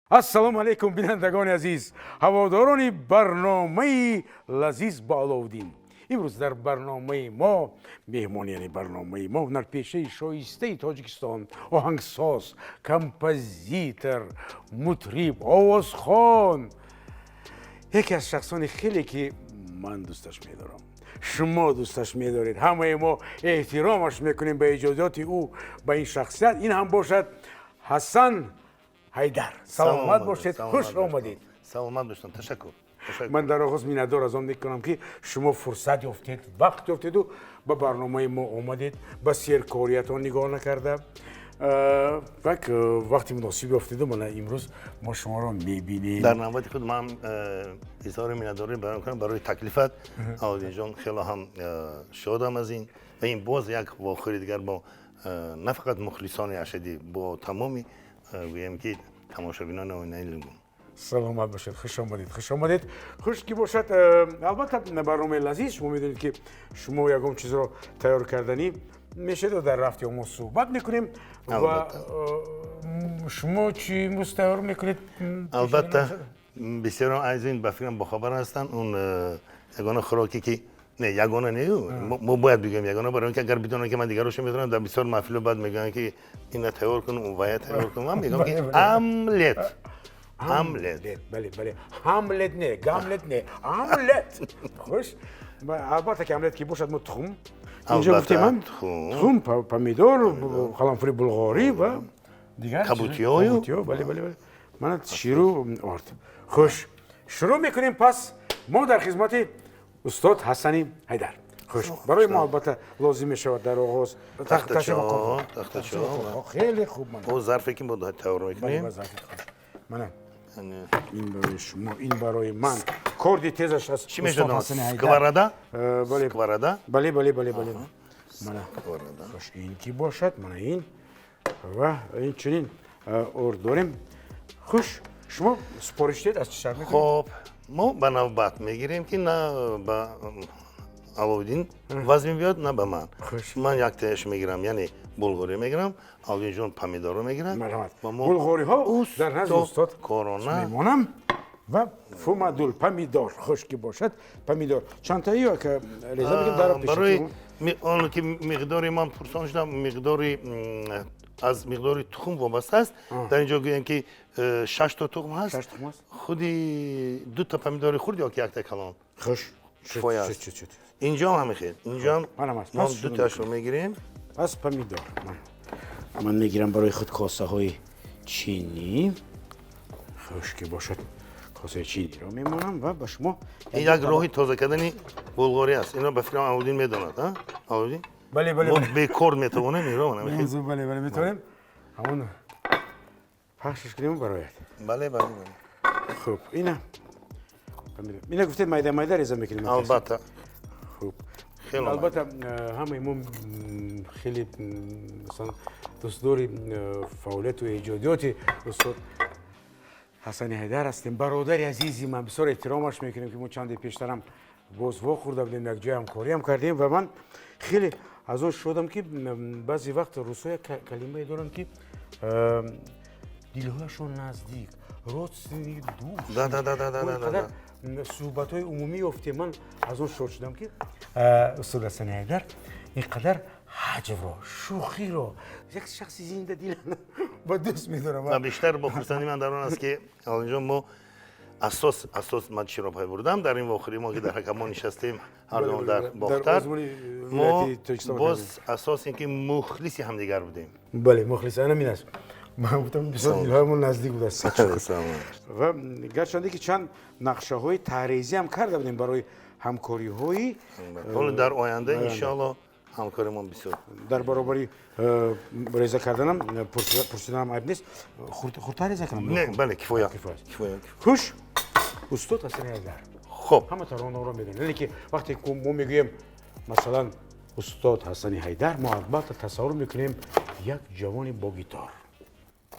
Ассалому алайкум, бинандагони азиз, ҳаводорони барномаи Лазиз бо Аловуддин. Имрӯз дар барномаи мо меҳмон, яъне барномаи мо, ҳунарпешаи шоистаи Тоҷикистон, оҳангсоз, композитор, мутриб, овозхон, яке аз шахсони хеле ки ман дӯсташ медорам, шумо дӯсташ медоред, ҳамаи мо эҳтиромаш мекунем ба эҷодиёти ӯ, ба ин шахсият, ин ҳам бошад Ҳасан Ҳайдар. Саломат бошед, хуш омадед. Саломат бошам, ташаккур. Ман дар оғоз миннатдор аз он мекунам, ки шумо фурсат ёфтед, вақт ёфтеду ба барномаи мо омадед, ба серкориятон нигоҳ накарда як вақти муносиб ёфтеду мана имрӯз мо шуморо мебинем. Дар навбати худ ман изҳори миннатдорӣ баён кунам барои таклифат, Аловуддинҷон. Хело ҳам шодам аз ин ва ин боз як вохӯри дигар бо на фақат мухлисони ашадӣ, бо тамоми, гӯем ки, тамошобинони Оинаи Нилгун. Саломат бошед, хуш омадед, хуш омадед. Хуш ки бошад, албатта, барномаи Лазиз, шумо медонед, ки шумо ягон чизро тайёр карданӣ мешавед ва дар рафти мо суҳбат мекунем. Ва шумо чӣ имрӯз тайёр мекунед? Албатта, бисёрон аз ин, ба фикрам, бохабар ҳастанд. Он ягона хӯроке ки, не, ягона не, мо бояд бигӯем ягона, барои он ки агар бидонанд, ки ман дигарошо метавонам, дар бисёр маҳфило баъд мегӯянд, ки ина тайёр кун, вая тайёр кун. Ман мегӯям, ки омлет, омлет. Бале, ҳамлет не, гамлет не, омлет. Хуш, албатта, ки омлет ки бошад, мо тухм инҷо гуфтем, тухм, помидор, қаламфури булғорӣ ва дигар. Кабутиёю. Бале, мана ширу орд. Хуш, шурӯъ мекунем. Пас мо дар хизмати устод Ҳасани Ҳайдар. Хуш, барои мо, албатта, лозим мешавад дар оғоз тахтачо, тахтачо. Хеле хуб. О, зарфе ки мо тайёр мекунем. Мана ин барои шумо, ин барои ман. Корди тезаш аз Чӣ мешавад, сковорода? Сковорода. Бале, мана. Хуш, ин ки бошад, мана ин ва инчунин орд дорем. Хуш, шумо супориш диҳед, аз чӣ сар мекунед? Хоб, мо ба навбат мегирем, ки на ба Аловуддин вазн мебиёд, на ба ман. Ман яктаяш мегирам, яъне булғорӣ мегирам, Аловуддинҷон помидорро мегирад. Булғориҳо дар назди устод корона мемонам ва фумадул помидор. Хуш ки бошад, помидор чандтаи ка реза мекунем дар Барои он ки миқдори, ман пурсон шудам, миқдори аз миқдори тухм вобаста аст. Дар ин ҷо гӯем, ки шаш то тухм ҳаст, худи дута помидори хурд ё ки якта калон Хуш. кифоя аст. Инҷоам ҳамин хел, инҷоам мо дутаашро мегирем. Пас помидор ман мегирам барои худ, косаҳои чинӣ. Хуш ки бошад, косаи чиниро мемонам ва ба шумо. Ин як роҳи тоза кардани булғорӣ аст. Ино, ба фикрам, Аловуддин медонад. Аловуддин? Бале. Мо бекор метавонем инро. Бале, метавонем ҳамон пахшаш кунем барояд. Бале. Хуб, ина гуфтед, майда майда реза мекунем. Албатта. Хуб, албатта, ҳамаи мо хеле, масалан, дӯстдори фаъолияту эҷодиёти устод Ҳасани Ҳайдар ҳастем. Бародари азизи ман, бисёр эҳтиромаш мекунем, ки мо чанде пештарам боз вохӯрда будем, якҷоя ҳамкориам кардем. Ва ман хеле аз он шодам, ки баъзе вақт русҳо як калимае доранд, ки дилҳояшон наздик, родственные души. Қадар суҳбатҳои умумӣ ёфтем. Ман аз он шод шудам, ки устод Ҳасани Ҳайдар ин қадар ҳаҷвро, шӯхиро, як шахси зиндадил ба дӯст медорам. Ва бештар бо хурсандӣ ман дар он аст, ки инҷо мо асос ман чиро пай бурдам дар ин вохӯри мо, ки дар ҳакамон нишастем ҳардумо дар Бохтар, мо боз асос ин ки мухлиси ҳамдигар будем. Бале, мухлис, анамин аст. Ман гуфтам, бисёр дилҳоямон наздик будааст. Ва гарчанде ки чанд нақшаҳои таърезӣ ҳам карда будем барои ҳамкориҳои Ҳоло дар оянда, иншоалло, ҳамкоримон бисёр. Дар баробари реза карданам пурсиданам айб нест, хурдтар реза кунам? Не, бале, кифоя. Хуш, устод Ҳасани Ҳайдар. Хуб. Ҳама таронаро медонем, яъне ки вақте мо мегӯем, масалан, устод Ҳасани Ҳайдар, мо албатта тасаввур мекунем як ҷавони бо гитор,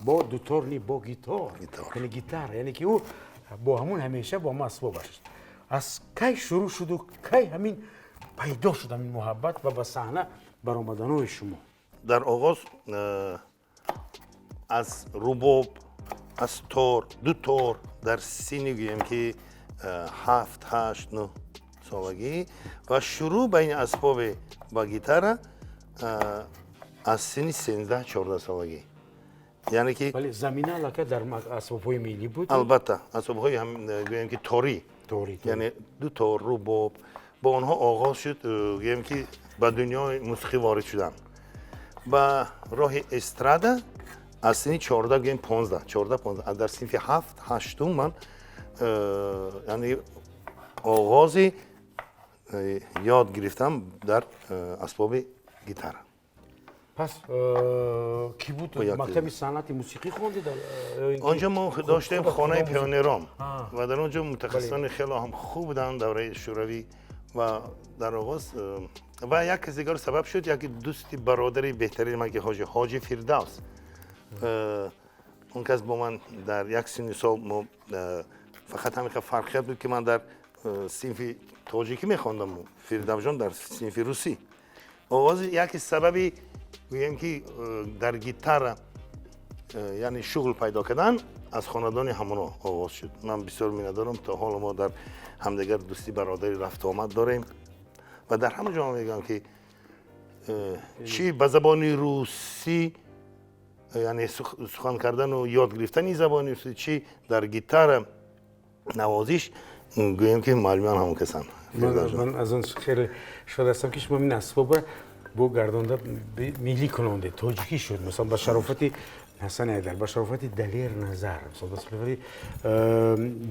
бо дутор ни, бо гитор, яъне гитара, яъне ки ӯ бо ҳамун ҳамеша бо ҳамон асбобаш. Аз кай шурӯъ шуду кай ҳамин пайдо шуд, ҳамин муҳаббат ва ба саҳна баромаданои шумо? Дар оғоз аз рубоб. Аз тор, ду тор дар синни, гӯем ки, 7, 8, 9 солагӣ ва шурӯъ ба ин асбоби ба гитара аз синни 13-14 солагӣ, яъне ки Вале замина аллакай дар асбобҳои миллӣ буд. Албатта, асбобҳои, гӯем ки, торӣ. Торӣ. Яъне ду тор, рубоб, бо онҳо оғоз шуд, гӯем ки, ба дунёи мусиқӣ ворид шудам. Ба роҳи эстрада аз синни 14, гӯем, 15, 14, 15, дар синфи ҳафт ҳаштум ман, яъне оғози ёд гирифтам дар асбоби гитара. Пас кӣ буд? Бо як Мактаби санъати мусиқӣ хондед? Онҷо мо доштем хонаи пионерон ва дар он ҷо мутахассисони хело ҳам хуб буданд давраи шӯравӣ. Ва дар оғоз ва як кас дигар сабаб шуд, яке дӯсти бародари беҳтарини ман, ки ҳоҷи Фирдавс, он кас бо ман дар як синни сол, мо фақат ҳамин фарқият буд, ки ман дар синфи тоҷикӣ мехондам, Фирдавсҷон дар синфи русӣ. Оғози яке сабаби, гӯем ки, дар гитара, яъне шуғл пайдо кардан аз хонадони ҳамоно оғоз шуд. Ман бисёр миннатдорам, то ҳоло мо дар ҳамдигар дӯстӣ, бародарӣ, рафтуомад дорем ва дар ҳама ҷо мегӯям, ки чӣ ба забони русӣ, яъне сухан кардану ёд гирифтани забони русӣ, чӣ дар гитара навозиш, гӯем ки, муаллиман ҳамон касанд. Ман аз он хеле шод ҳастам, ки шумо ин асбобро бо гардонда миллӣ кунондед, тоҷикӣ шуд. Масалан, ба шарофати Ҳасани Ҳайдар, ба шарофати Далер Назар, ба шарофати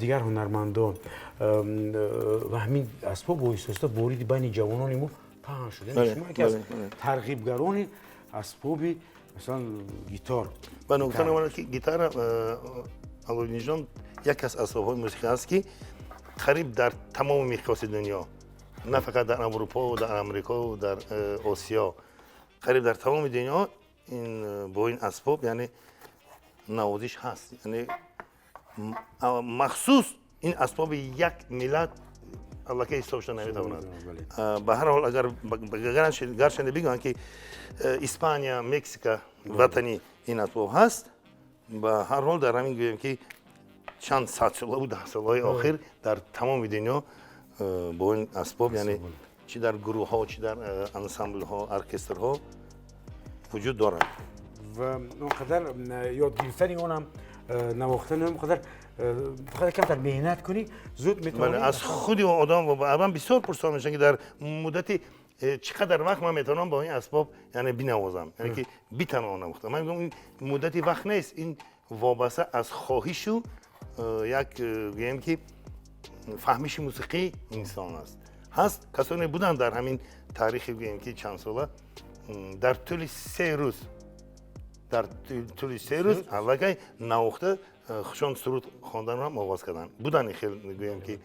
дигар ҳунармандон ва ҳамин асбоб оҳиста оҳиста вориди байни ҷавонони мо паҳн шуд. Шумо яке аз тарғибгарони асбоби, масалан, гитор. Ва нуктаи омад, ки гитара, Алоуддинҷон, яке аз асбобҳои мусиқӣ аст, ки қариб дар тамоми миқёси дунё, на фақат дар Аврупо, дар Амрико, дар Осиё, қариб дар тамоми дунё ин бо ин асбоб, яъне, навозиш ҳаст. Яъне махсус ин асбоби як миллат аллакай ҳисоб шуда наметавонад. Ба ҳар ҳол, агар гарчанде бигӯянд, ки Испания, Мексика ватани ин асбоб ҳаст, ба ҳар ҳол, дар ҳамин, гӯем ки, чанд садсолаву даҳсолаҳои охир дар тамоми дунё бо ин асбоб, яъне чӣ дар гурӯҳҳо, чӣ дар ансамблҳо, оркестрҳо вуҷуд дорад. Ва он қадар ёд гирифтани онам, навохтани он қадар фақат камтар меҳнат кунӣ, зуд метавонӣ. Аз худи одам ман бисёр пурсон мешавам, ки дар муддати чӣ қадар вақт ман метавонам бо ин асбоб, яъне, бинавозам, яъне ки битавонам навохта. Ман мегӯям, ин муддати вақт нест, ин вобаста аз хоҳишу як, гӯем ки, фаҳмиши мусиқии инсон аст. Ҳаст касоне буданд дар ҳамин таърихи, гӯем ки, чанд сола, дар тӯли 3 рӯз, дар тӯли 3 рӯз аллакай навохта, хушон суруд хонданро ҳам оғоз карданд. Буданд хел, гӯем ки,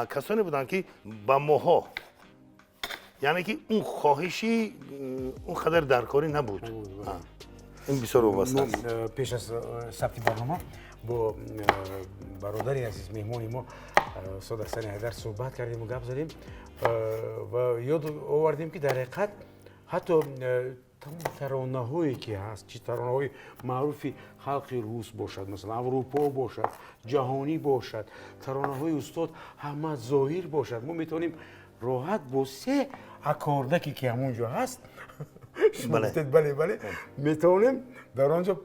касоне буданд, ки ба моҳҳо, яъне ки он хоҳиши он қадар даркорӣ набуд. Ин бисёр вобаста аст. Пеш аз сабти барнома бо бародари азиз, меҳмони мо, устод Ҳасани Ҳайдар суҳбат кардему гап задем ва ёд овардем, ки дар ҳақиқат ҳатто тамом таронаҳое ки ҳаст, чӣ таронаҳои маъруфи халқи рус бошад, масалан, Аврупо бошад, ҷаҳонӣ бошад, таронаҳои устод Аҳмад Зоҳир бошад, мо метавонем роҳат бо се аккордаке, ки ҳамон ҷо ҳаст, бале, метавонем дар он ҷо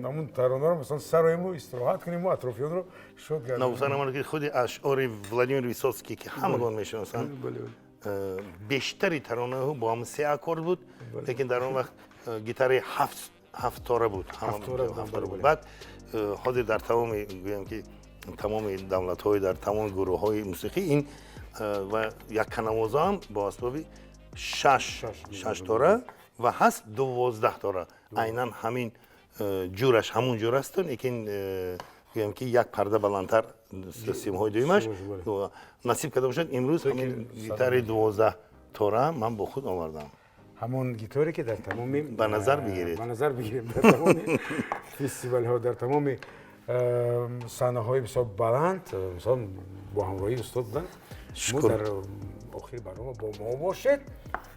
ҳамун таронаро, масалан, сароему, истироҳат кунему, атрофиёнро шод гардонем. Ногуфта намонад, ки худи ашъори Владимир Высоцкий, ки ҳамагон мешиносанд, бештари таронаҳо бо ҳамн се аккорд буд, лекин дар он вақт гитараи ҳафттора буд. Баъд ҳозир дар тамоми, гӯям ки, тамоми давлатҳои, дар тамоми гурӯҳҳои мусиқӣ ин ва якканавоза ҳам бо асбоби шаштора ва ҳаст 12 тора, айнан ҳамин ҷураш ҳамун ҷур асту, лекин, гӯям ки, як парда баландтар симҳои дуюмаш. Насиб карда бошад, имрӯз ҳамин гитари 12 тора ман бо худ овардам. Ҳамон гитаре, ки дар тамоми Ба назар бигиред. Ба назар бигирем, дар тамоми фестивалҳо, дар тамоми саҳнаҳои бисёр баланд, мисол, бо ҳамроҳии устод буданд. Мо дар охири барнома бо мо бошед.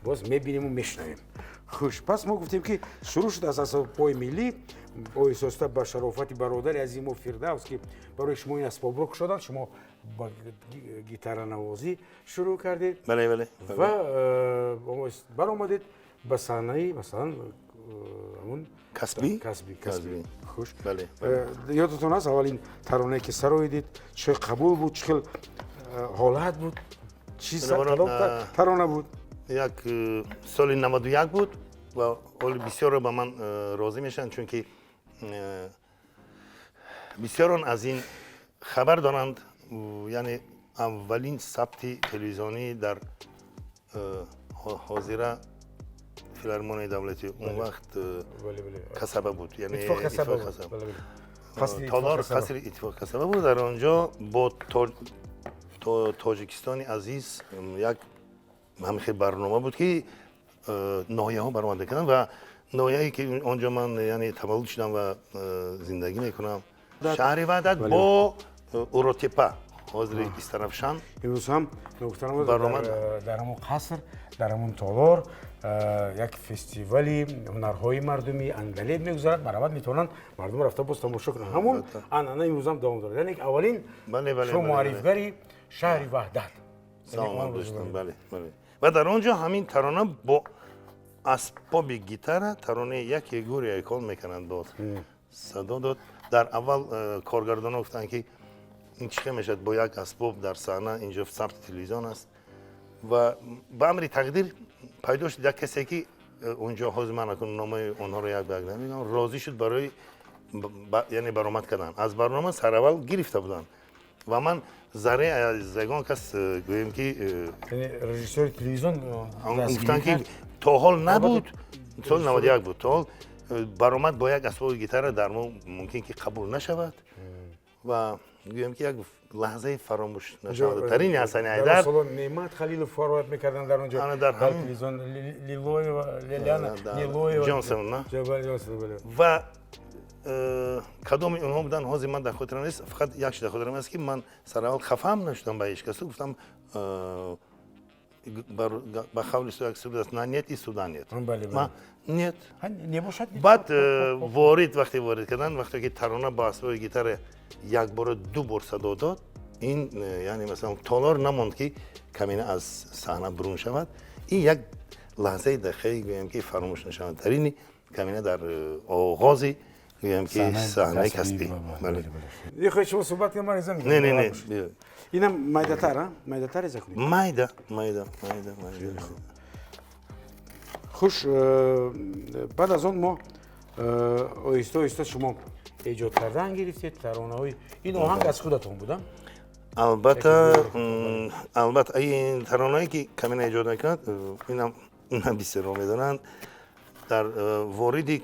Боз мебинему мешунавем. Хуш, пас мо гуфтем, ки шурӯъ шуд аз асбобҳои миллӣ, оҳиста ба шарофати бародари азимо Фирдавс, ки барои шумо ин асбобро кушоданд, шумо ба гитаранавозӣ шурӯъ кардед. Бале, бале. Ва баромадед ба саҳнаи, масалан, ҳамун касбӣ. Касбӣ, касбӣ. Хуш. Бале. Ёдатон аст, аввалин таронае, ки сароидед, чӣ қабул буд, чӣ хел ҳолат буд, чӣ тарона буд? Як соли 91 буд ва ҳоли бисёрро ба ман розӣ мешаванд, чунки бисёрон аз ин хабар доранд. Яъне аввалин сабти телевизионӣ дар ҳозира филармонияи давлатӣ, он вақт касаба буд, яъне толор қасри Иттифоқ касаба буд. Дар он ҷо бо Тоҷикистони азиз як ҳамин хел барнома буд, ки ноҳияҳо баромад мекарданд, ва ноҳияе, ки он ҷо ман, яъне, таваллуд шудам ва зиндагӣ мекунам, шаҳри Ваҳдат, бо Уротепа, ҳозири Истаравшан. Имрӯз ҳам ногуфта, дар ҳамон қаср, дар ҳамон толор як фестивали ҳунарҳои мардумӣ Андалеб мегузарад. Марҳамат, метавонанд мардум рафта боз тамошо кунанд. Ҳамон анъана имрӯзам давом дорад. Яъне аввалин шумо муаррифгари шаҳри Ваҳдат. Саломат бошед. Бале, бале. Ва дар он ҷо ҳамин тарона бо асбоби гитара, таронаи яке гӯри айкон мекунанд, боз садо дод. Дар аввал коргардонҳо гуфтанд, ки ин чӣ хел мешавад бо як асбоб дар саҳна, инҷо сабти телевизион аст. Ва ба амри тақдир пайдо шуд як касе, ки онҷо, ҳозир ман акун номаи онҳоро як ба як намегӯям, розӣ шуд барои, яъне, баромад кардан. Аз барнома сараввал гирифта буданд ва ман зарре аз ягон кас, гӯем ки режиссёри телевизион гуфтанд, ки то ҳол набуд, соли 91 буд, то ҳол баромад бо як асбоби гитара дар мо мумкин ки қабул нашавад. Ва гӯем ки як лаҳзаи фаромӯш нашавадатарини Ҳасани Ҳайдар. Неъмат Халилов фароҳат мекарданд дар он ҷо дар телевизион, Лилоева, Лиляна Нилоева. Ҷонсон на ва кадоми онҳо буданд, ҳозир ман дар хотирам нест. Фақат як чиз дар хотирам аст, ки ман сараввал хафаам нашудам ба ҳеҷ касу, гуфтам, ба қавли як суд аст, на нет и суда нет, нет. Небошад. Баъд ворид, вақте ворид карданд, вақте ки тарона бо асбоби гитара як бора, ду бор садо дод, ин, яъне, масалан, толор намонд, ки камина аз саҳна бурун шавад. Ин як лаҳзаи дақиқае, гӯям ки фаромӯш нашавадтарини камина дар оғози, гӯям ки, саҳнаи касбӣ. Мехоҳед шумо суҳбат кунед, ман реза? Не, не, не. Инам майдатар, майдатар реза кунед. Майда, майда, майда, майда. Хуш, баъд аз он мо оҳиста оҳиста шумо эҷод кардан гирифтед таронаҳои. Ин оҳанг аз худатон буда? Албатта, албатта. Ин таронае, ки камина эҷод мекунад, инам бисёрро медонанд, дар вориди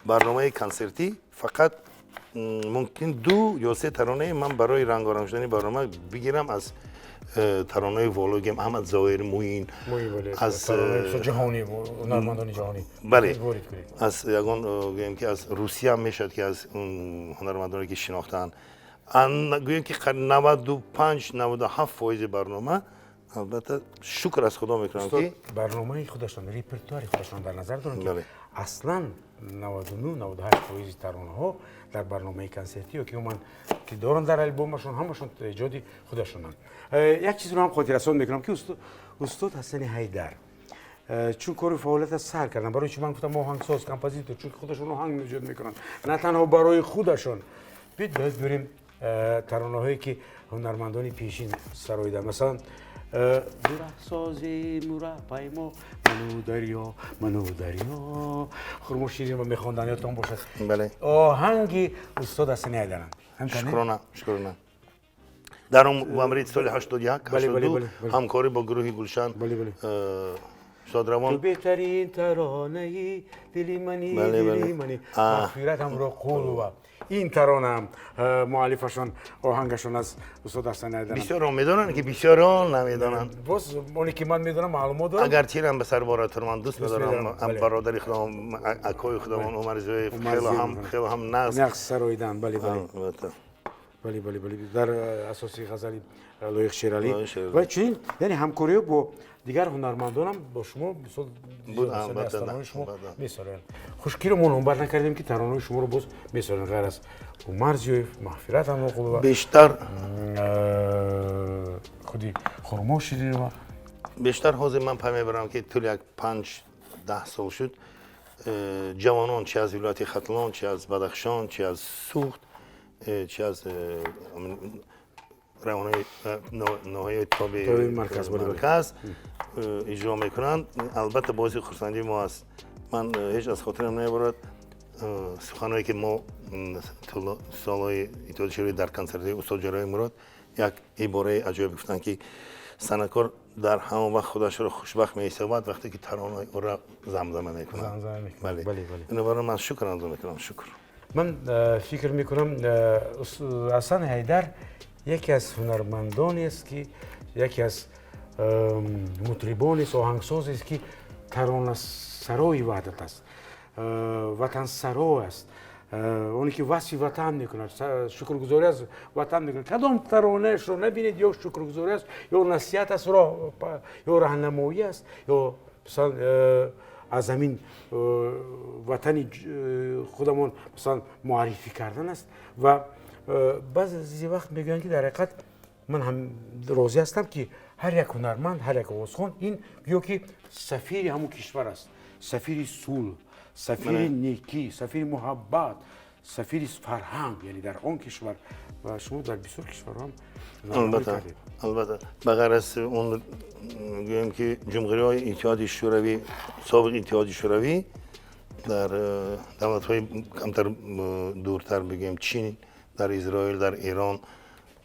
барномаи консертӣ фақат мумкин ду ё се таронае ман барои рангоранг шудани барнома бигирам аз таронаи вологем Аҳмад Зоҳир, Муин. Аз ҷаҳонӣ, ҳунармандони ҷаҳонӣ. Бале, аз ягон, гӯем ки, аз Русия мешавад, ки аз ҳунармандоне, ки шинохтаанд. Гӯем ки 95, 97% барнома, албатта, шукр аз Худо мекунам, ки барномаи худашон, репертуари худашон дар назар дорам, ки аслан 99, 98% таронаҳо дар барномаи консертӣ ё ки умуман ки доранд дар альбомашон, ҳамашон эҷоди худашонанд. Як чизро ҳам хотиррасон мекунам, ки устод Ҳасани Ҳайдар чун кори фаъолията сар карданд, барои чи ман гуфтам оҳангсоз, композитор, чунки худашон оҳанг эҷод мекунанд, на танҳо барои худашон. Биёед, бояд бирем таронаҳое, ки ҳунармандони пешин сароиданд, масалан «Дураҳсози мураҳпаймо, ману дарё, ману дарё», Хурмо Ширинова мехонданд, ёдтон бошад. Бале. Оҳанги устод Ҳасани Ҳайдаранд. Шукрона, шукрона. Дар он амри соли 81, 82 ҳамкорӣ бо гурӯҳи Гулшан, шодравон. «Ту беҳтарин таронаи дили мани, дили мани», Мағфират Ҳамроқулова. Ин таронаам муаллифашон, оҳангашон аз устод Ҳасани Ҳайдаранд. Бисёрон медонанд, ки бисёрон намедонанд. Боз оне ки ман медонам, маълумот дорам. Агар тирам ба сар борад, туро ман дӯст медорам. Бародари худам, акои худамон Умар Зиёев хело ҳам, хело ҳам нағз нағз сароидан. Бале, бале. Албатта. Бале, бале, бале, дар асоси ғазали Лоиқ Шералӣ. Ва чунин, яъне ҳамкориҳо бо дигар ҳунармандонам бо шумо мисол аз таронаи шумо месароянд. Хушкиро мо номбар накардем, ки таронаи шуморо боз месароянд, ғайр аз Умар Зиёев, Мағфират Ҳамроқулова, бештар худи Хурмо Ширинова. Бештар ҳозир ман пай мебарам, ки тӯли як 5-10 сол шуд, ҷавонон чи аз вилояти Хатлон, чи аз Бадахшон, чи аз Суғд, чи аз районҳои ноҳияи тобеи марказ иҷро мекунанд. Албатта, боиси хурсандии мо аст. Ман ҳеҷ аз хотирам намебарад суханҳое, ки мо солҳои Иттиҳоди Шӯравӣ дар консертҳои устод Ҷӯраи Мурод як ибораи аҷоиб гуфтанд, ки санъаткор дар ҳамон вақт худашро хушбахт меҳисобад, вақте ки таронаи ӯро замзама мекунад. Бале, бинобар ман шукр андо мекунам, шукр. Ман фикр мекунам, Ҳасан Ҳайдар яке аз ҳунармандонест, ки яке аз мутрибонест, оҳангсозест, ки таронасарои ваҳдат аст, ватансаро аст, оне ки васфи ватан мекунад, шукргузорӣ аз ватан мекунад. Кадом таронаашро набинед, ё шукргузорӣ аст, ё насиҳат аст, ё раҳнамоӣ аст, ё масалан аз ҳамин ватани худамон масалан муаррифӣ кардан аст. Ва баъзе вақт мегӯянд, ки дар ҳақиқат ман ҳам розӣ ҳастам, ки ҳар як ҳунарманд, ҳар як овозхон ин гӯё ки сафири ҳамон кишвар аст, сафири сулҳ, сафири некӣ, сафири муҳаббат, сафири фарҳанг, яъне дар он кишвар. Ва шумо дар бисёр кишварҳо ҳам. Албатта, албатта, ба ғайр аз он, гӯем ки ҷумҳуриҳои Иттиҳоди Шӯравӣ, собиқ Иттиҳоди Шӯравӣ, дар давлатҳои камтар дуртар, бигӯем Чин, дар Изроил, дар Эрон.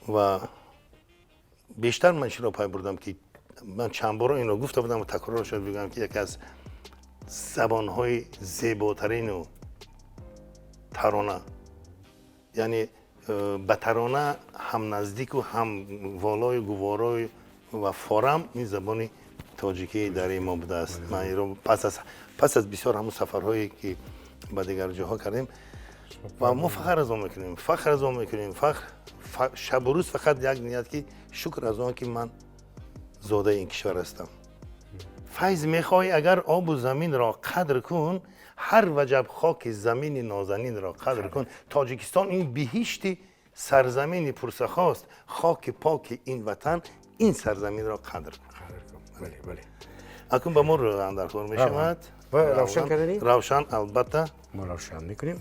Ва бештар ман чиро пай бурдам, ки ман чанд бора инро гуфта будам ва такрор шуд, бигӯям, ки яке аз забонҳои зеботарину тарона, яъне ба тарона ҳам наздику ҳам волою гуворою ва форам, ин забони тоҷикии дарии мо будааст. Ман инро пас аз бисёр ҳамун сафарҳое, ки ба дигар ҷоҳо кардем, ва мо фахр аз он мекунем, фахр аз он мекунем, фахр шабу рӯз фақат як ният, ки шукр аз он, ки ман зодаи ин кишвар ҳастам. Файз мехоҳӣ агар, обу заминро қадр кун, ҳар ваҷаб хоки замини нозанинро қадр кун. Тоҷикистон ин биҳишти сарзамини пурсахост, хоки поки ин ватан, ин сарзаминро қадр кун. Акун ба мо равған даркор мешавад. Равшан кардани? Равшан, албатта. Мо равшан мекунем.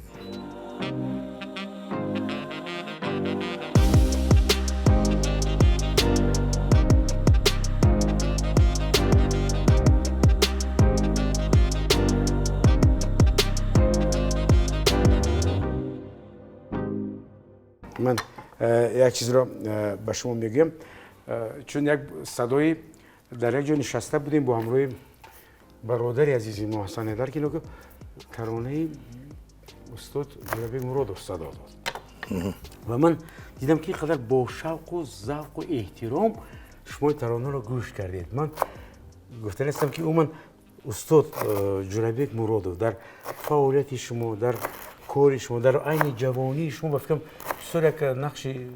Ман як чизро ба шумо мегӯям, чун як садои дар як ҷо нишаста будем бо ҳамроҳи бародари азизи мо Ҳасан Ҳайдар, ки таронаи устод Ҷӯрабек Муродов садо дод, ва ман дидам, ки ин қадар бо шавқу завқу эҳтиром шумо таронаро гӯш кардед. Ман гуфта нестам, ки умуман устод Ҷӯрабек Муродов дар фаъолияти шумо, дар кори шумо, дар айни ҷавонии шумо, ба фикрам, бисёр як нақши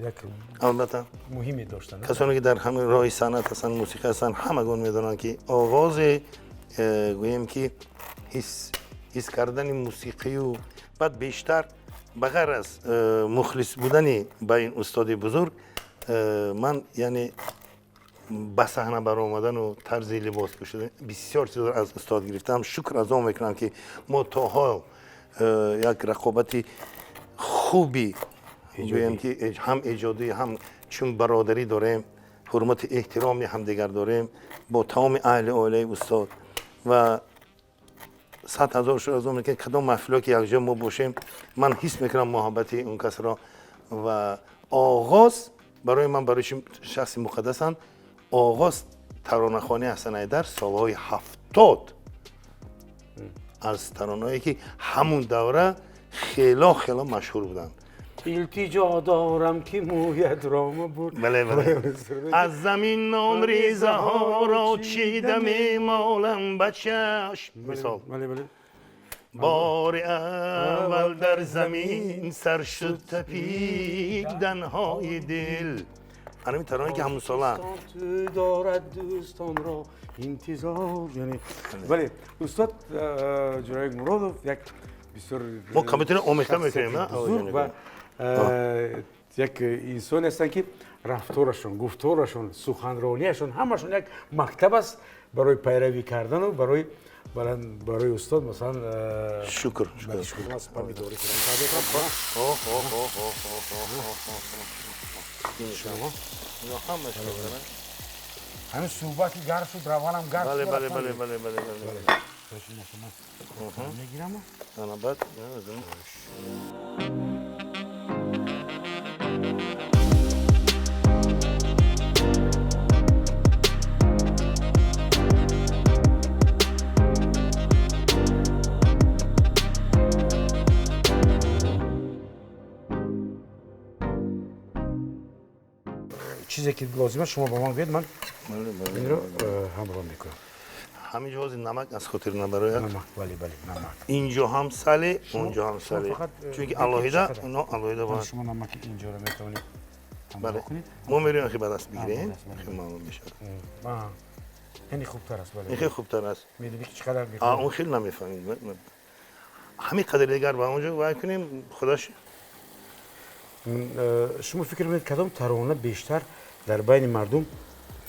як албатта муҳиме доштанд. Касоне, ки дар ҳамин роҳи санъат ҳастанд, мусиқӣ ҳастанд, ҳамагон медонанд, ки оғози, гӯем ки ҳис кардани мусиқию баъд бештар, ба ғайр аз мухлис будани ба ин устоди бузург, ман яъне ба саҳна баромадану тарзи либос пӯшидан, бисёр чизро аз устод гирифтам. Шукр аз он мекунам, ки мо то ҳол як рақобати хуби, гӯем ки ҳам эҷодӣ, ҳам чун бародарӣ дорем, ҳурмату эҳтироми ҳамдигар дорем бо тамоми аҳли оилаи устод. Ва 100 000 шукр аз он мекунем, кадом маҳфилҳо ки якҷо мо бошем, ман ҳис мекунам муҳаббати он касро. Ва оғоз барои ман, барои шахси муқаддасанд, оғоз таронахонии Ҳасан Ҳайдар солҳои 70 аз таронаҳое, ки ҳамун давра хело хело машҳур буданд. Илтиҷо дорам, ки мӯят рома буд. Бале, бале. Аз замин он резаҳоро чида мемолам ба чашм, мисол. Бале, бале. Бори аввал дар замин сар шуд тапиданҳои дил. Ҳамин тарона ки ҳамсола дорад дӯстонро интизор. Яъне бале, устод Ҷӯрабек Муродов як бисёр мо компютер омехта мекунем, на? Бузург ва як инсоне ҳастанд, ки рафторашон, гуфторашон, суханронияшон ҳамашон як мактаб аст барои пайравӣ кардану барои устод, масалан. Шукр. Помидори. Ҳамин суҳбати гарм шуд, равғанам гарм. Бале, бале, бале, бале, бале, бале. Мегирам. Ана, баъд Чизе ки лозим аст, шумо ба ман гӯед, ман инро ҳамроҳ мекунам. Ҳамин ҷо ҳозир намак аз хотир набарояд. Намак, бале, бале, намак. Инҷо ҳам сале, онҷо ҳам сале, чунки алоҳида ино алоҳида бояд. Шумо намаки инҷоро метавонед. Бале, мо мерем, хи ба даст бигирем, хеле маълум мешавад. Ин хубтар аст, бале. Ин хеле хубтар аст. Медонӣ ки чӣ қадар? Он хеле намефаҳмид. Ҳамин қадар дигар ба онҷо вай кунем, худаш. Шумо фикр мекунед, кадом тарона бештар дар байни мардум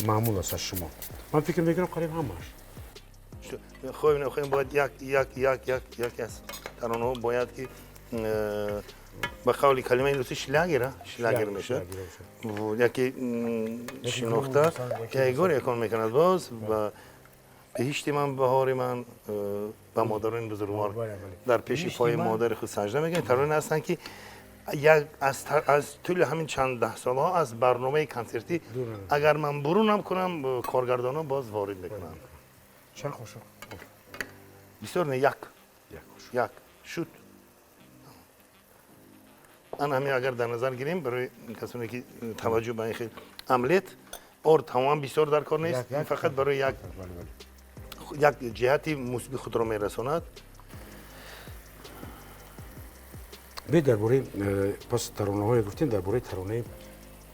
маъмул аст аз шумо? Ман фикр мекунам, қариб ҳамааш. Хоҳем нахоҳем, бояд як як як як як аз таронаҳо бояд ки ба қавли калимаи русӣ шлягера, шлягер мешавад, яке шинохта, ягор якон мекунад. Боз ба беҳишти ман, баҳори ман, ба модарони бузургвор дар пеши пои модари худ сажда мекунад. Тароне ҳастанд, ки як аз тӯли ҳамин чанд даҳ солҳо аз барномаи консертӣ агар ман бурунам кунам, коргардонҳо боз ворид мекунанд. Чанд қошуқ? Бисёр не, як як шуд. Ана ҳамин агар дар назар гирем, барои касоне ки таваҷҷӯҳ ба ин хел омлет, орд тамоман бисёр дар кор нест, фақат барои як ҷиҳати мусби худро мерасонад. Биёед, дар бораи пас таронаҳое гуфтем, дар бораи таронаи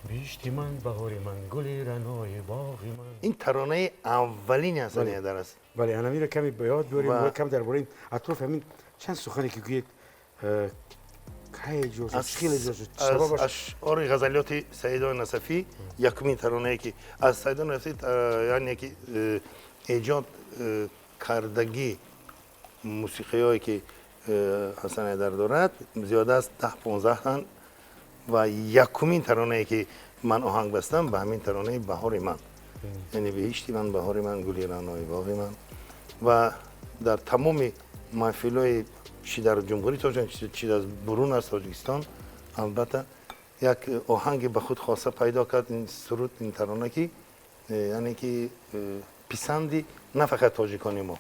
«Биҳишти ман, баҳори ман, гули раънои боғи ман». Ин таронаи аввалини Ҳасани Ҳайдар аст. Бале, анамиро каме ба ёд биёрем, каме дар бораи атрофи ҳамин чанд сухане ки гӯед, кай эҷод шуд, чӣ хел эҷод шуд, сабабаш? Ашъори ғазалиёти Саидои Насафӣ, якумин таронае ки аз Саидои Насафӣ, яъне ки эҷод кардагӣ мусиқиҳое ки Ҳасан Ҳайдар дорад, зиёда аз 10-15 тан, ва якумин таронае ки ман оҳанг бастам, ба ҳамин таронаи «Баҳори ман», яъне беҳишти ман, баҳори ман, гули раънои боғи ман. Ва дар тамоми маҳфилҳои чӣ дар Ҷумҳурии Тоҷикистон, чӣ дар бурун аз Тоҷикистон, албатта, як оҳанги ба худ хоса пайдо кард ин суруд, ин тарона, ки яъне ки писанди на фақат тоҷикони мо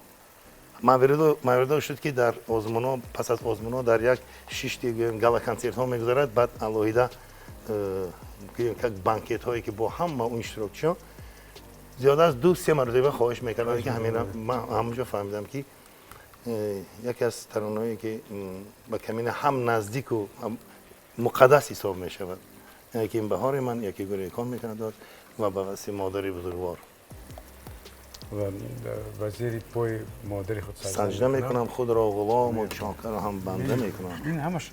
мавридо шуд, ки дар озмунҳо, пас аз озмунҳо дар як шишти гӯем гала-консертҳо мегузарад, баъд алоҳида гӯем как банкетҳое ки бо ҳама он иштирокчиён, зиёда аз 2-3 маротиба хоҳиш мекарданд, ки ҳамина. Ман ҳамонҷо фаҳмидам, ки яке аз таронаҳое ки ба камина ҳам наздику муқаддас ҳисоб мешавад, яке ин «Баҳори ман», яке «Гули якон» мекунад ва ба васфи модари бузургвор. Ва зери пои модари худ саҷда мекунам, худро ғулому чокару ҳам банда мекунам. Ин ҳамаш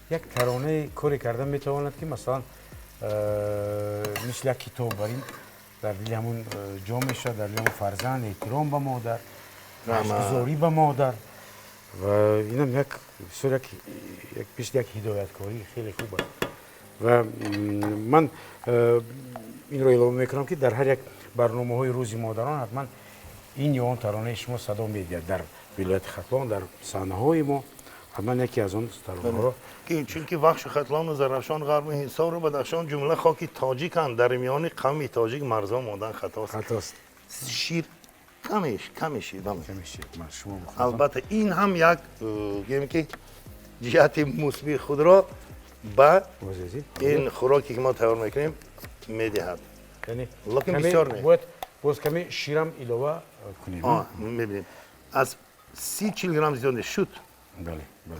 як таронаи коре карда метавонад, ки масалан мисли як китоб бар ин дар дили ҳамун ҷо мешавад, дар дили ҳамун фарзанд эҳтиром ба модар, гузорӣ ба модар, ва инам як бисёр як мисли як ҳидояткорӣ хеле хуб аст. Ва ман инро эълом мекунам, ки дар ҳар як барномаҳои Рӯзи модарон ҳатман ин ё он таронаи шумо садо медиҳад. Дар вилояти Хатлон, дар саҳнаҳои мо ҳатман яке аз он таронаҳоро. Чунки Вахшу Хатлону Зарафшон, Ғарбу Ҳисору Бадахшон ҷумла хоки тоҷиканд, дар миёни қавми тоҷик марзо мондан хатост. Хатост. Шир камеш, каме шир. Каме шир. Шумо. Албатта, ин ҳам як гӯем ки ҷиҳати мусбии худро ба ин хӯроке ки мо тайёр мекунем медиҳад. Лекин бисёр не. Бояд боз каме ширам илова кунем. Мебинем, аз 30-40 грамм зиёд нест, шуд. Бале, бале.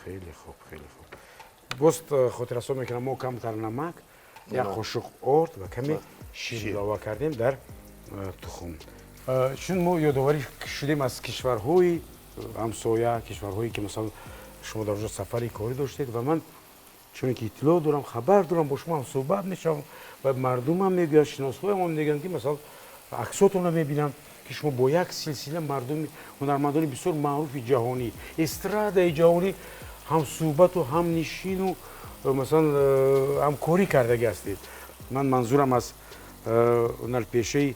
Хеле хуб, хеле хуб. Боз хотиррасон мекунам, мо камтар намак, як қошуқ орд ва каме шир илова кардем дар тухм. Чун мо ёдоварӣ шудем аз кишварҳои ҳамсоя, кишварҳое ки масалан шумо дар онҷо сафари корӣ доштед, ва ман чуне ки иттилоъ дорам, хабар дорам, бо шумо ҳам суҳбат мешавам ва мардумам мегӯянд, шиносҳоям мегӯянд, ки масалан аксотонро мебинам, ки шумо бо як силсила мардуми ҳунармандони бисёр маъруфи ҷаҳонӣ, эстрадаи ҷаҳонӣ ҳамсуҳбату ҳамнишину масалан ҳамкорӣ кардагӣ ҳастед. Ман манзурам аз ҳунарпешаи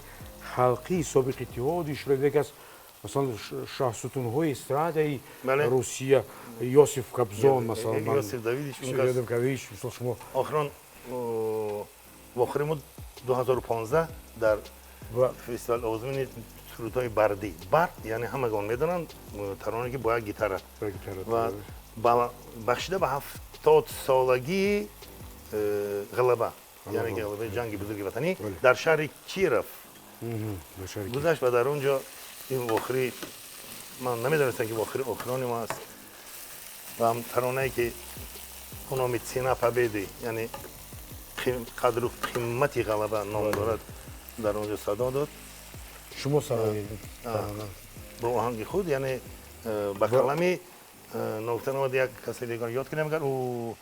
халқии собиқи Иттиҳоди Шӯравӣ, яке аз масалан шоҳсутунҳои эстрадаи Русия, Йосиф Кобзон, масалан Йосиф Давидович, Йосиф Давидович, мисол шумо охирон вохӯри мо 2015 дар фестивал озмуни сурудҳои бардӣ. Бард яъне ҳамагон медонанд, таронае ки бо як гитара ва бахшида ба 70 солагии ғалаба, яъне ғалабаи ҷанги бузурги ватанӣ дар шаҳри Киров гузашт ва дар он ҷо ин вохӯрӣ ман намедонистам ки вохӯри охирони мо аст ва ҳам таронае ки бо номи Цена Победы, яъне қадру қимати ғалаба ном дорад, дар он ҷо садо дод. Шумо сароидед бо оҳанги худ, яъне ба қалами ногуфта намояд як касе дигар ёд кунем, агар ӯ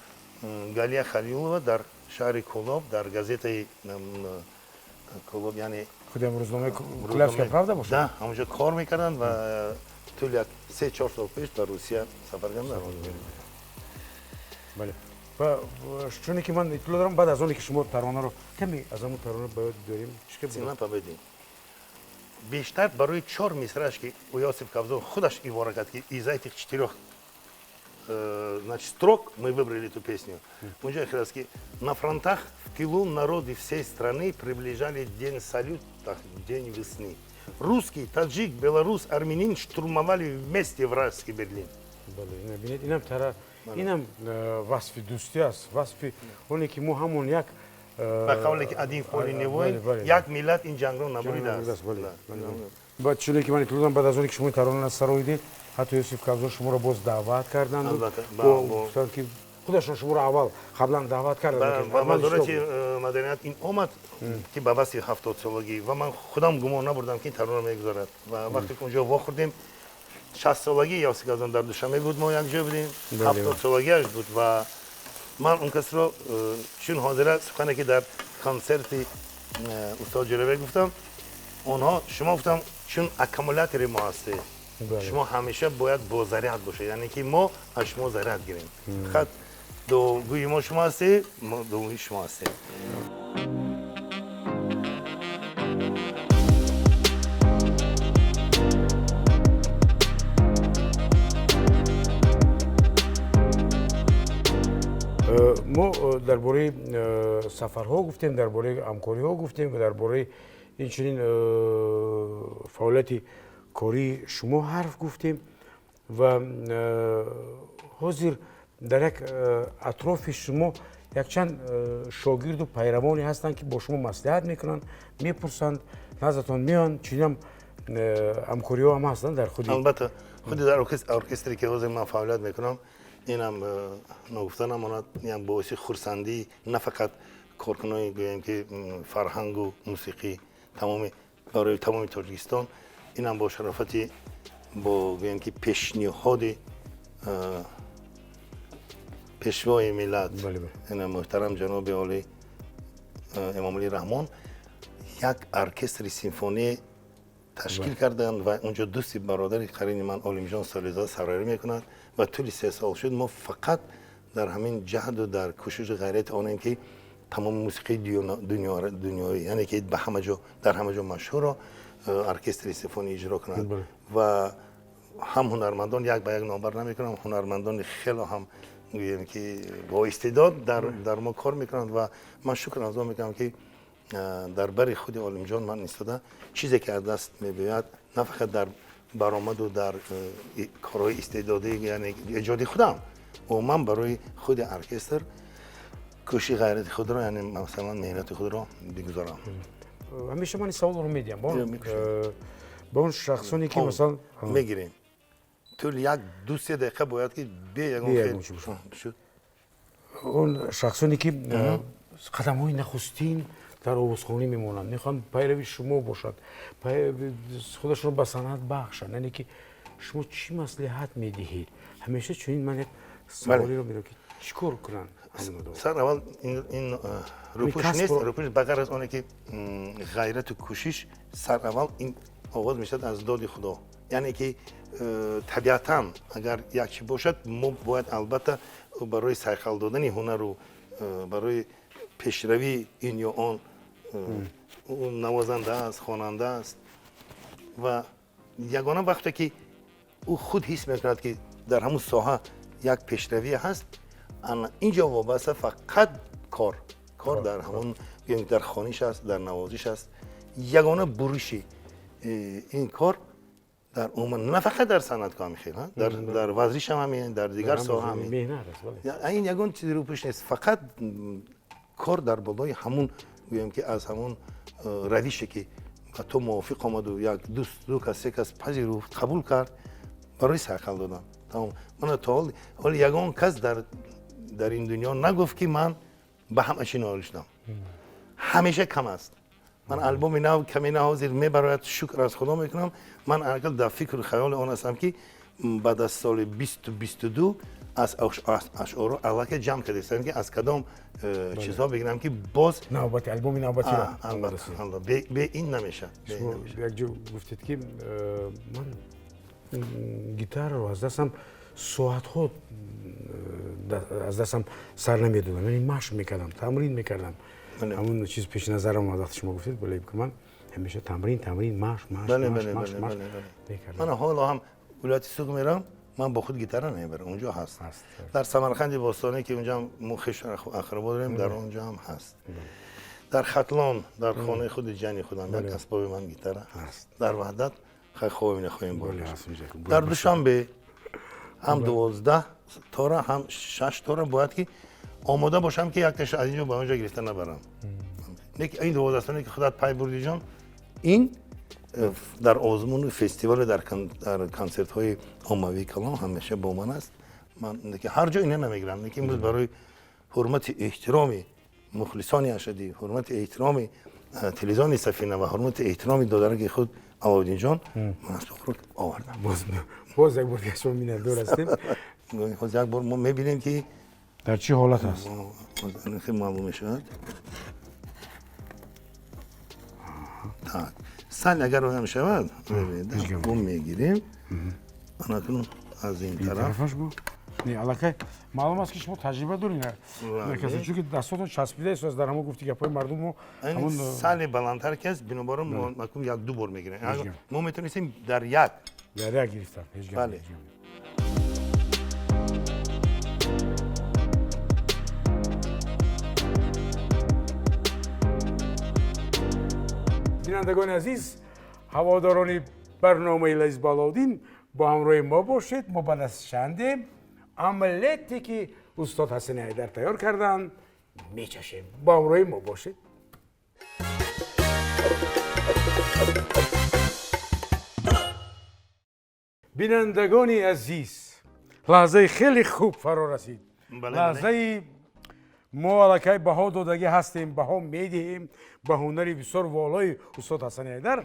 Галия Халилова дар шаҳри Кӯлоб дар газетаи Кӯлоб, яъне худам рӯзномаи Кӯлобская правда бошад? Да, ҳамонҷо кор мекарданд ва тӯли як 3-4 сол пеш дар Русия сафар карданд. Бале. Ва чуне ки ман иттилоъ дорам, баъд аз оне ки шумо таронаро каме аз ҳамон тарона ба ёд дорем, чӣ буд? Цена Победы. Бештар барои 4 мисрааш ки Йосиф Кобзон худаш ибора кард, ки из этих 4 значит, строк мы выбрали эту песню. Унҷо хел аст, ки на фронтах в тылу народы всей страны приближали день салюта, день весны. Русский, таджик, белорус, армянин штурмовали вместе вражеский Берлин. Бале, бинед, инам тара, инам васфи дӯстӣ аст, васфи оне ки мо ҳамон як ба қавле ки один в поле не воин, як миллат ин ҷангро набуридааст. Баъд чуне ки ман иттилоъ дорам, баъд аз оне ки шумо тарона сароидед, ҳатто Йосиф Кобзон шуморо боз даъват карданд. Гуфтанд ки худашон шуморо аввал қаблан даъват карданд. Ба вазорати маданият ин омад ки ба васфи 70-солагӣ, ва ман худам гумон набурдам ки ин таронро мегузорад. Ва вақте ки онҷо вохӯрдем, 60-солагии Йосиф Кобзон дар Душанбе буд, мо якҷо будем, 70-солагиаш буд ва ман он касро чун ҳозира сухане ки дар консерти устод Ҷӯрабек гуфтам, онҳо шумо гуфтам чун аккумулятори мо ҳастед, шумо ҳамеша бояд бо заряд бошед, яъне ки мо аз шумо заряд гирем. Фақат дугӯи мо шумо ҳастед, мо дугӯи шумо ҳастем. Мо дар бораи сафарҳо гуфтем, дар бораи ҳамкориҳо гуфтем ва дар бораи инчунин фаъолияти кории шумо ҳарф гуфтем ва ҳозир дар як атрофи шумо якчанд шогирду пайравоне ҳастанд, ки бо шумо маслиҳат мекунанд, мепурсанд, наздатон меоянд. Чунинам ҳамкориҳо ҳам ҳастанд дар худи? Албатта, худи дар оркестре ки ҳозир ман фаъолият мекунам, инам ногуфта намонад, инам боиси хурсандӣ на фақат коркунони гӯем ки фарҳангу мусиқӣ тамоми барои тамоми Тоҷикистон, инам бо шарофати бо гӯем ки пешниҳоди пешвои миллат муҳтарам ҷаноби олӣ Эмомалӣ Раҳмон як оркестри симфонӣ ташкил карданд ва унҷо дӯсти бародари қарини ман Олимҷон Солизода сарварӣ мекунад ва тӯли 3 сол шуд мо фақат дар ҳамин ҷаҳду дар кӯшишу ғайрати онем ки тамоми мусиқии дунёӣ, яъне ки ба ҳама ҷо дар ҳама ҷо машҳурро оркестри симфонӣ иҷро кунад ва ҳам ҳунармандон як ба як номбар намекунам, ҳунармандони хело ҳам гӯем ки бо истеъдод дар мо кор мекунанд ва ман шукр аз он мекунам ки дар бари худи Олимҷон ман истода чизе ки аз даст мебиёяд на фақат дар баромаду дар корҳои истеъдодӣ, яъне эҷоди худам, умуман барои худи оркестр кӯшиши ғайрати худро, яъне масалан меҳнати худро бигузорам. Ҳамеша ман ин саволро медиҳам. Ба он шахсоне ки масалан мегирем, тӯли як ду се дақиқа бояд ки бе ягон шуд. Он шахсоне ки қадамҳои нахустин дар овозхонӣ мемонанд, мехоҳанд пайрави шумо бошад, худашонро ба санъат бахшанд, яъне ки шумо чӣ маслиҳат медиҳед? Ҳамеша чунин ман як саволеро мерам ки чӣ кор кунанд? Сар аввал ин рӯпӯш нест, рӯпӯш ба ғайр аз оне ки ғайрату кӯшиш, сар аввал ин оғоз мешавад аз доди Худо. Яъне ки табиатан агар як чи бошад, мо бояд албатта барои сайқал додани ҳунару барои пешравии ин ё он, ӯ навозанда аст, хонанда аст, ва ягона вақте ки ӯ худ ҳис мекунад ки дар ҳамун соҳа як пешравӣ ҳаст, ин ҷо вобаста фақат кор, кор дар ҳамон дар хониш аст, дар навозиш аст. Ягона буриши ин кор дар умуман на фақат дар санъат ҳам хел, дар варзиш ҳам ҳамин, дар дигар соҳа ҳамин. Ин ягон чизи рӯпӯш нест, фақат кор дар болои ҳамун, гӯем ки аз ҳамун равише ки ба ту мувофиқ омаду як ду кас се кас пазируфт, қабул кард, барои сайқал додан. Тамом. Мана то ҳол ягон кас дар ин дунё нагуфт ки ман ба ҳама чи ноил шудам. Ҳамеша кам аст. Ман албоми нав каме на ҳозир мебарояд, шукр аз Худо мекунам. Ман ақал дар фикру хаёли он ҳастам ки баъд аз соли 2022 аз ашъорро аллакай ҷамъ кардастам ки аз кадом чизҳо бигирам ки боз навбати албоми навбатиро. Албатта, бе ин намешавад. Шумо як ҷо гуфтед ки ман гитараро аз дастам соатҳо аз дастам сар намедодам, яъне машқ мекардам, тамрин мекардам. Ҳамон чиз пеши назарам омад вақте шумо гуфтед, бале, ман ҳамеша тамрин, тамрин, машқ, машқ, машқ, машқ, машқ мекардам. Ман ҳоло ҳам вилояти Суғд мерам, ман бо худ гитара намебарам, унҷо ҳаст. Дар Самарқанди бостонӣ ки унҷо ҳам мо хеш ақрабо дорем, дар онҷо ҳам ҳаст. Дар Хатлон, дар хонаи худи ҷани худам як асбоби ман гитара ҳаст. Дар Ваҳдат хай хоҳем нахоҳем бор. Дар Душанбе ҳам 12 тора, ҳам 6 тора бояд ки омода бошам ки якташа аз инҷо ба онҷо гирифта набарам. Лекин ин 12 тоне ки худат пай бурдӣ ҷон, ин дар озмуну фестивале, дар консертҳои оммавии калон ҳамеша бо ман аст. Ман ҳар ҷо ина намегирам, лекин имрӯз барои ҳурмати эҳтироми мухлисони Ашадӣ, ҳурмати эҳтироми телевизиони Сафина ва ҳурмати эҳтироми додараки худ Аловиддинҷон, ман асбобро овардам. Боз як бор дигар шумо миннатдор ҳастем. Боз як бор мо мебинем ки дар чӣ ҳолат аст. Хеле маълум мешавад. Так, сал агар оям шавад, мо мегирем. Анакун аз ин тараф. Не, аллакай маълум аст ки шумо таҷриба доред. Чунки дастотон часпида аст дар ҳамон гуфти гапҳои мардум. Сали баландтар ки аст, бинобар он мо як ду бор мегирем. Мо метавонистем дар як. Дар як гирифтан, ҳеҷ гап. Бале. Бинандагони азиз, ҳаводорони барномаи Лазиз бо Аловуддин бо ҳамроҳи мо бошед. Мо баъд аз чанде омлете ки устод Ҳасани Ҳайдар тайёр карданд мечашем. Бо ҳамроҳи мо бошед. Бинандагони азиз, лаҳзаи хеле хуб фаро расид. Лаҳзаи мо аллакай баҳо додагӣ ҳастем, баҳо медиҳем ба ҳунари бисёр волои устод Ҳасани Ҳайдар.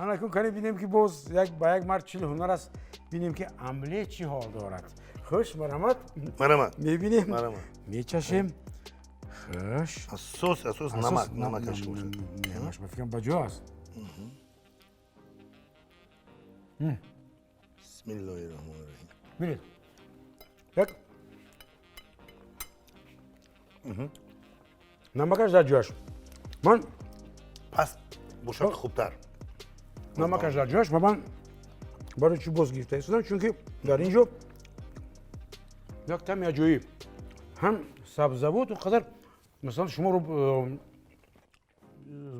Ҳанакун кане бинем ки боз ба як мард 40 ҳунар аст, бинем ки омлет чӣ ҳол дорад. Хуш, марҳамат. Марҳамат. Мебинем, мечашем. Хуш. Асос, асос намак, намакаш бошад. Намакаш ба фикрам ба ҷо аст. Бисмиллоҳи роҳмони роҳим. Бинед. Як намакаш дар ҷояш. Ман пас бошад хубтар. Намакаш дар ҷояш ва ман барои чӣ боз гирифта истодам? Чунки дар ин ҷо як тами аҷоиб, ҳам сабзавот он қадар, масалан, шуморо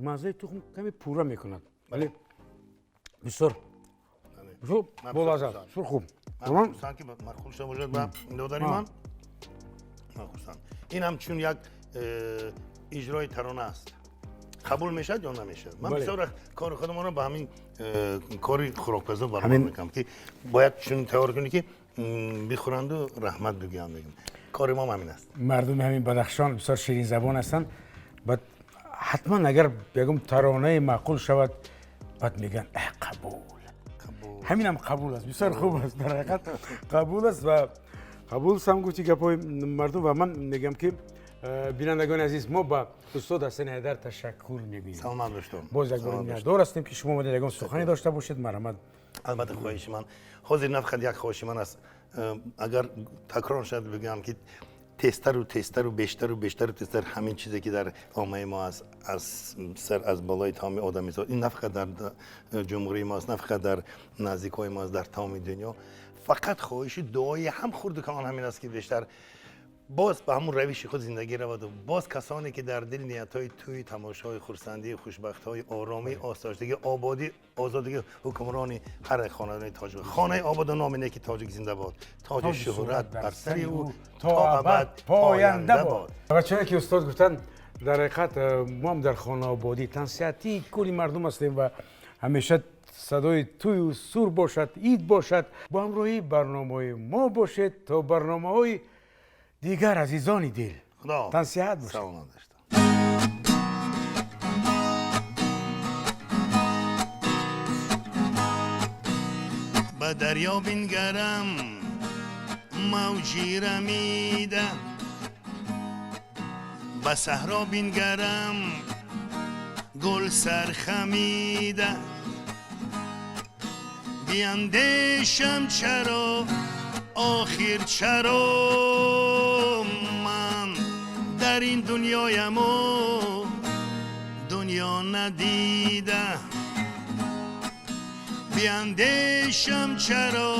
маззаи тухм каме пурра мекунад, вале бисёр болаззат, бисёр хуб. Ман хурсанд ки мархул шуда бошад ба додари ман. Ман хурсанд. Ин ҳам чун як иҷрои тарона аст. Қабул мешавад ё намешавад. Ман бисёр кори худамонро ба ҳамин кори хӯрокпазо баробар мекунам, ки бояд чунин тайёр кунӣ, ки бихӯранду раҳмат бигӯянд. Мегӯям, кори мо ҳамин аст. Мардуми ҳамин Бадахшон бисёр ширинзабон ҳастанд. Баъд ҳатман агар ягон таронае маъқул шавад, баъд мегӯянд: «Қабул, ҳаминам қабул аст». Бисёр хуб аст, дар ҳақиқат қабул аст ва қабул сам гуфти гапҳои мардум. Ва ман мегӯям, ки бинандагони азиз, мо ба устод Ҳасани Ҳайдар ташаккур мегӯем. Саломат бошед. Боз як бор миннатдор ҳастем, ки шумо омадед. Ягон сухане дошта бошед, марҳамат. Албатта, хоҳиши ман ҳозир на фақат як хоҳиши ман аст, агар такрор шавад, бигӯям, ки тезтару тезтару бештару бештару тезтар ҳамин чизе, ки дар оммаи мо аст, аз сар аз болои тамоми одамизод, ин на фақат дар ҷумҳурии мо аст, на фақат дар наздикҳои мо аст, дар тамоми дунё. Фақат хоҳиши дуои ҳам хурду калон ҳамин аст, ки бештар боз ба ҳамун равиши худ зиндагӣ раваду боз касоне, ки дар дил ниятҳои тӯи тамошои хурсандии, хушбахтҳои, оромӣ, осоиштагӣ, ободӣ, озодагӣ ҳукмрони ҳар як хонадони тоҷик, хонаи ободу номи неки тоҷик зинда бод, тоҷи шуҳрат бар сари ӯ то абад поянда бод. Ва чуне ки устод гуфтанд, дар ҳақиқат мо ҳам дар хонаободӣ, тансиҳатии кулли мардум ҳастем ва ҳамеша садои тӯю сур бошад, ид бошад. Бо ҳамроҳии барномаҳои мо бошед то барномаҳои дигар, азизони дил. Худо тансиҳат бошед. Саломат бошед. Ба дарё бингарам, мавҷи рамида, ба саҳро бингарам, гул сархамида, биандешам, чаро, охир чаро ман дар ин дунёяму дунё надида, биандешам, чаро,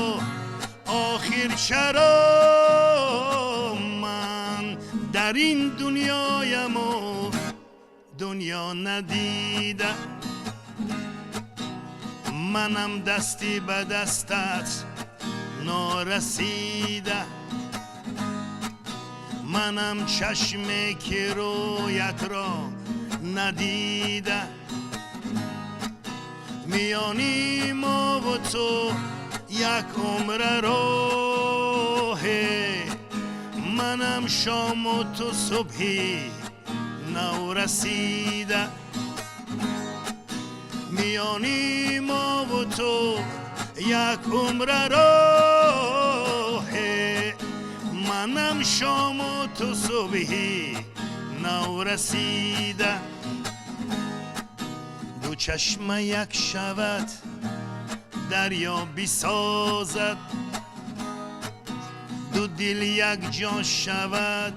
охир чаро ман дар ин дунёяму дунё надида. Манам дасти ба дастат норасида, манам чашме, ки рӯятро надида. Миёни мову ту як умра роҳе, манам шому ту субҳи наврасида. Миёни мову ту як умра роҳе, манам шому ту субҳи наврасида. Ду чашма як шавад, дарё бисозад, ду дил якҷо шавад,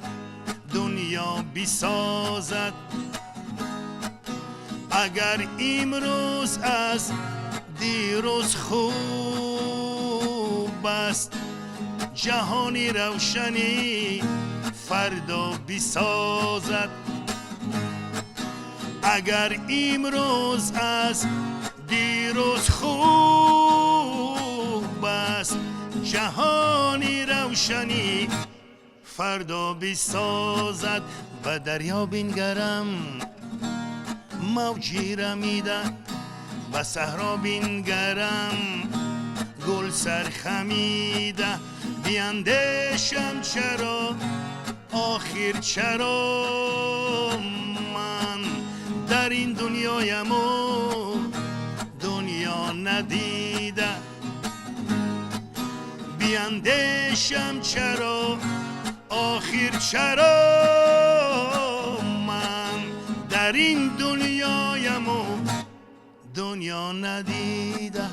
дунё бисозад. Агар имрӯз аз дирӯз хуб аст, ҷаҳони равшанӣ фардо бисозад. Агар имрӯз аз дирӯз хуб аст, ҷаҳони равшанӣ фардо бисозад. Ба дарё бингарам, мавҷи рамида, ба саҳро бингарам, гул сархамида, биандешам, чаро, охир чаро ман дар ин дунёяму дунё надида, биандешам, чаро, охир чаро ман дар ин дунёяму дунё надида.